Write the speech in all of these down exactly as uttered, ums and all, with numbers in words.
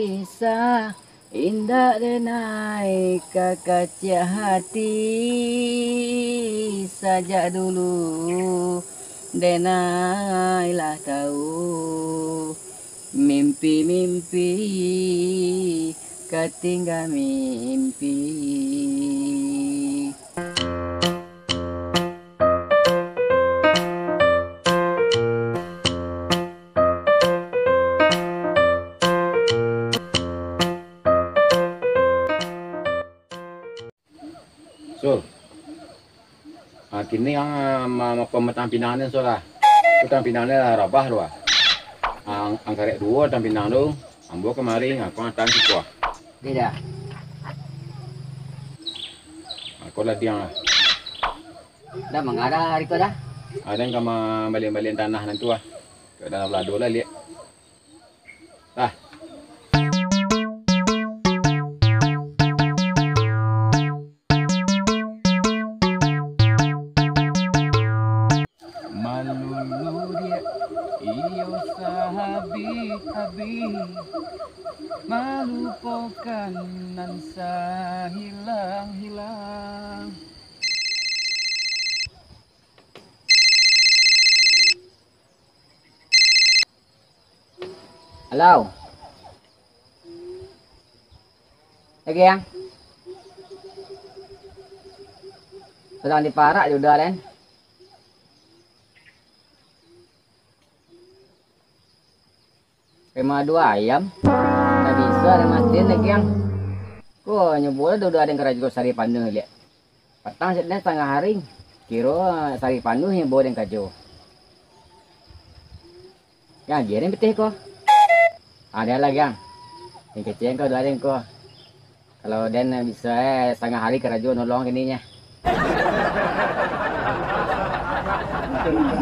Kisah indak denai kakaciak hati, sajak dulu denai lah tau, mimpi-mimpi katingga mimpi. Sul. Ah, kini ang, ah, ma-, ma-, pematang pinang ni, Sul, lah. Pematang pinang ni lah rabah tu, ah. Ang, ang karek duo tang pinang tu, ambo kamari, aku ang tang siko, ah. Tidak. Aku lah diang, lah. Dah mangga dah hari ko dah? Ada yang kama balian-balian tanah nan tu, ah. Ka tanah balado lah, liek. Lah. Maluludiak iyo sahabih-habih, malupokan nan sahilang-hilang. Halo. Lagi, Yang? Sadang diparak jo Uda den. Rumah duo ayam. Ndak bisa den matiin lagi, Yang. Ko nyo buliah duo-duo den karajo sahari panuah, liek. Patang cek den satangah hari, kiro sahari panuah nyo bao den karajo. Yang agiah den pitih ko. Ado lah, Gang. Den kecek ko, duo den ko. Kalau den bisa, eh, satangah hari karajo nolong kininyo.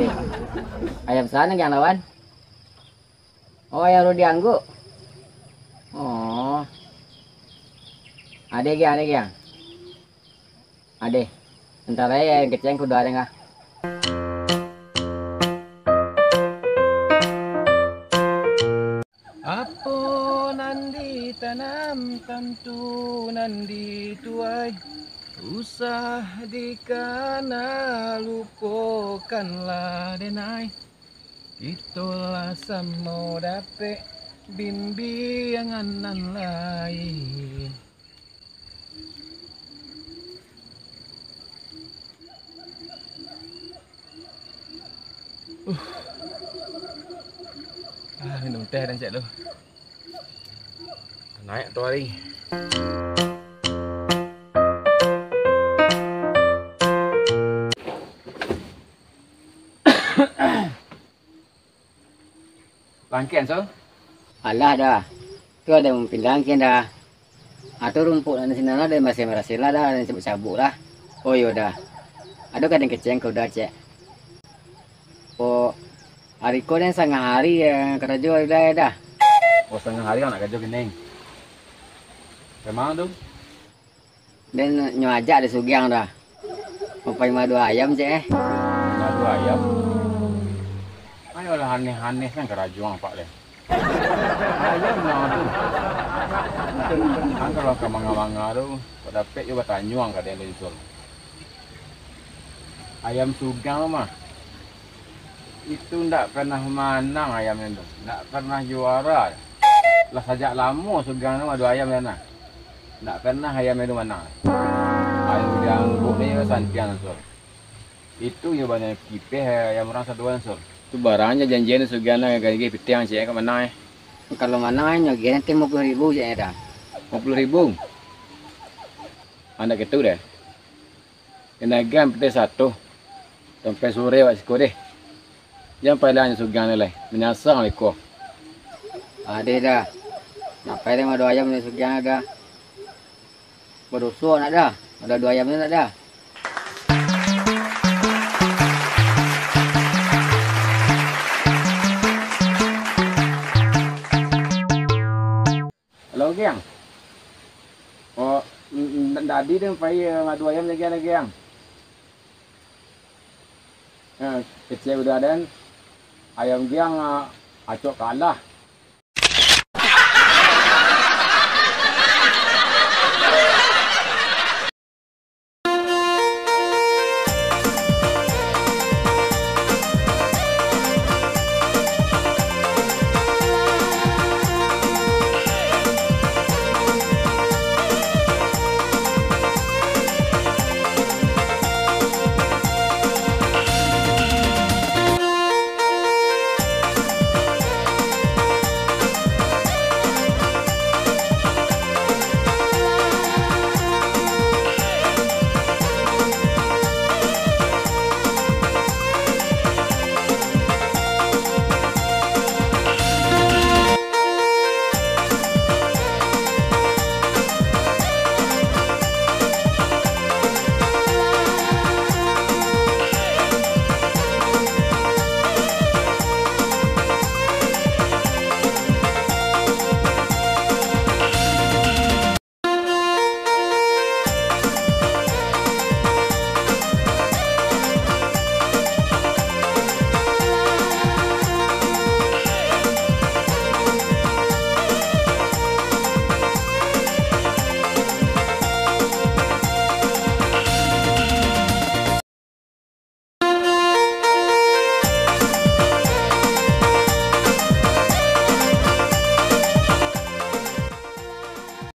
Deh. Ayam sa nan Gang lawan? Oh, ayam Rudi Angguk. Oh. Ado, Gang, ado, Gang. Adeh, antaro yang kecek ko duo den ah. Apo nan ditanam tantu nan dituai, usah dikana lupokanlah denai. Kito lah samo dapek bimbiangan nan lain. Uh. Ah, minum teh dan cek tu. Naik tu hari. Langkian, so? Alah dah. Tu ado mapindah angkian dah. Atu rumpuik nan sinan lah, dah masih marasih lah dah, dah cabuk-cabuk lah. Oh, iyo dah. Ado ka den kecek ko dah, cek. Oh, ari ko den satangah hari, eh, karajo dah, dah. Oh, satangah hari nak karajo kining. Memang tu. Den nyo ajak dek Sugiang dah. Mapai madu ayam, cek, eh. Madu ayam? Ayolah, aneh-aneh kan karajo ang, Pak, leh. Ayam nah tu. Kan kalau ka manga-manga tu, kok dapek jo batanyo ang ka den tu, Sul. Ayam Sugiang mah. Itu ndak pernah manang ayamnyo tu, ndak pernah juara. Lah sajak lamo Sugiang tu ado ayam di sana. Ndak pernah ayamnyo tu manang. Ayam Sugiang tu santiang, Sur. Itu yo banyak kipeh ayam urang sadoan, Sur. Tu barang jo janjian Sugiang lah, gagih pitih ang cek ka manang, eh. Kalau manang, nyo agiah nanti limo puluah ribu cek dah. Limo puluah ribu? Andak gitu deh. Kanagan pitih satu. Sampai sore awak siko deh. Jan pai lah nyo Sugiang ni lai. Manyasang lai ko. Adeh dah. Nak pai lah madu ayam nyo Sugiang dah. Badoso nak dah. Madu ayam ni nak dah. Halo, Giang. Oh, n-, n-, tadi tu pai, eh, madu ayam lagi, Giang. Eh, kecek udah den. Ayam Giang, ah, acok kalah.